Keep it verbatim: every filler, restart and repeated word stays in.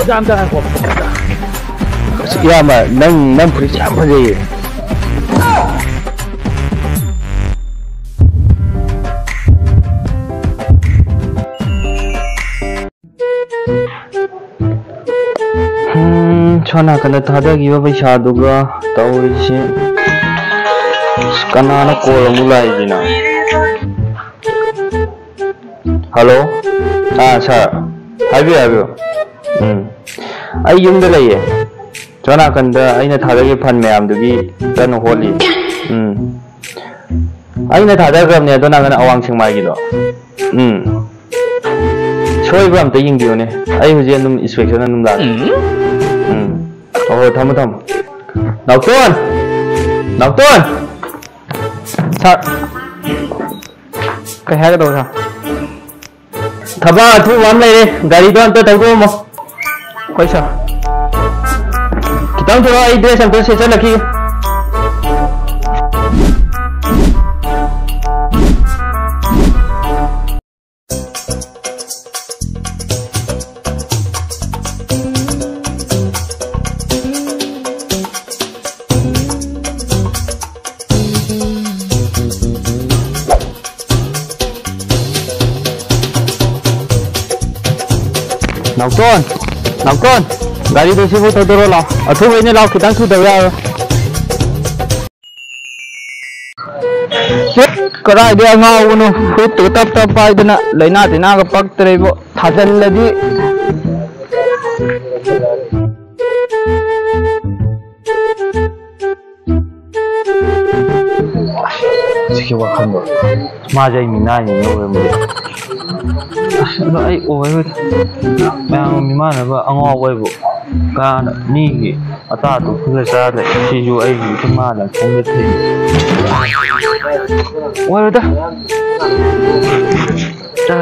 ꯌꯥꯝ ꯇꯉꯥꯏꯈꯣ꯫ ꯑꯁ, ꯏꯌꯥꯝꯕ, ꯅꯪ, ꯅꯪ ꯐꯨꯔꯤꯠꯁꯦ ꯌꯥꯝ ꯐꯖꯩꯌꯦ꯫ ꯎꯝ, ꯁꯣꯝ ꯅꯥꯀꯟꯗ ꯊꯥꯗꯈꯤꯕ ꯄꯩꯁꯥꯗꯨꯒ ꯇꯧꯔꯤꯁꯤ꯫ ꯑꯁ, ꯀꯅꯥꯅ ꯀꯣꯜ ꯑꯃꯨꯛ ꯂꯥꯛꯏꯁꯤꯅ? ꯍꯜꯂꯣ? ꯑꯥ, ꯁꯥꯔ꯫ ꯍꯥꯏꯕꯤꯌꯨ, ꯍꯥꯏꯕꯤꯌꯨ꯫ ꯎꯝ꯫ ꯑꯩ ꯌꯨꯝꯗ ꯂꯩꯌꯦ꯫ ꯁꯣꯝ ꯅꯥꯀꯟꯗ ꯑꯩꯅ ꯊꯥꯗꯈꯤꯕ ꯐꯟ ꯃꯌꯥꯝꯗꯨꯒꯤ ꯀꯟꯅ ꯍꯣꯠꯂꯤ꯫ ꯎꯝ꯫ ꯑꯩꯅ ꯊꯥꯗꯈ꯭ꯔꯕꯅꯦ ꯑꯗꯣ ꯅꯥꯀꯟ ꯑꯋꯥꯡ ꯁꯦꯛꯃꯥꯏꯒꯤꯗꯣ꯫ ꯎꯝ꯫ ꯁꯣꯏꯕ꯭ꯔꯥ ꯑꯝꯇ ꯌꯦꯡꯕꯤꯌꯨꯅꯦ꯫ ꯑꯩ ꯍꯧꯖꯤꯛ ꯑꯗꯨꯝ inspection ꯑꯗꯨꯝ ꯂꯥꯛꯀꯦ꯫ ꯎꯝ꯫ ꯍꯣꯏ, ꯍꯣꯏ, ꯊꯝꯃꯣ, ꯊꯝꯃꯣ꯫ ꯅꯥꯎꯇꯣꯟ! ꯅꯥꯎꯇꯣꯟ! ꯁꯥꯔ, ꯀꯩ ꯍꯥꯏꯒꯗꯧꯕ, ꯁꯥꯔ? ꯊꯕꯛ ꯑꯊꯨꯕ ꯑꯃ ꯂꯩꯔꯦ, ꯒꯥꯔꯤꯗꯣ ꯑꯝꯇ ꯊꯧꯗꯣꯛꯑꯝꯃꯣ꯫ ꯍꯣꯏ, ꯁꯥꯔ꯫ ꯈꯤꯇꯪ ꯊꯣꯛꯂꯛꯑꯣ, ꯑꯩ dress ꯑꯝꯇ ꯁꯦꯠꯆꯜꯂꯛꯈꯤꯒꯦ꯫ ꯅꯥꯎꯇꯣꯟ! ꯅꯥꯎꯇꯣꯟ! ꯒꯥꯔꯤꯗꯣ ꯁꯤꯕꯨ ꯊꯧꯗꯣꯔꯛꯑꯣ ꯂꯥꯎ꯫ ꯑꯊꯨꯕꯩꯅꯦ ꯂꯥꯎ, ꯈꯤꯇꯪ ꯊꯨꯗꯕ ꯌꯥꯔꯣꯏ꯫ ꯆꯠ, ꯀꯗꯥꯏꯗꯩ ꯑꯉꯥꯎꯕꯅꯣ? ꯐꯨꯔꯤꯠꯇꯨꯒ ꯇꯞ ꯇꯞ ꯄꯥꯏꯗꯅ ꯂꯩꯅꯥ ꯇꯤꯟꯅꯥꯒ ꯄꯛꯇ꯭ꯔꯦ ꯏꯕꯣ꯫ ꯊꯥꯖꯤꯜꯂꯗꯤ꯫ ꯁꯤꯒꯤ ꯋꯥꯈꯜꯗꯣ꯫ ꯃꯥꯁꯦ ꯑꯩ ꯃꯤꯅꯥꯏꯅꯦ ꯂꯧꯔꯝꯕꯗꯤ꯫ ꯑꯁ, ꯑꯗꯣ ꯑꯩ ꯑꯣꯏꯔꯣꯏꯗ꯫ ꯃꯌꯥꯝ ꯃꯤꯃꯥꯟꯅꯕ ꯑꯉꯥꯎꯕ ꯑꯩꯕꯨ ꯀꯥꯟꯅ ꯃꯤꯒꯤ ꯑꯇꯥ ꯑꯇꯨ ꯈꯨꯜꯂ ꯆꯥꯗ꯭ꯔꯦ꯫ ꯁꯤꯁꯨ ꯑꯩꯒꯤ ꯏꯃꯥꯅ ꯈꯪꯗ ꯊꯦꯡꯉꯤ꯫ ꯑꯣꯏꯔꯣꯏꯗ꯫ ꯆꯥ꯫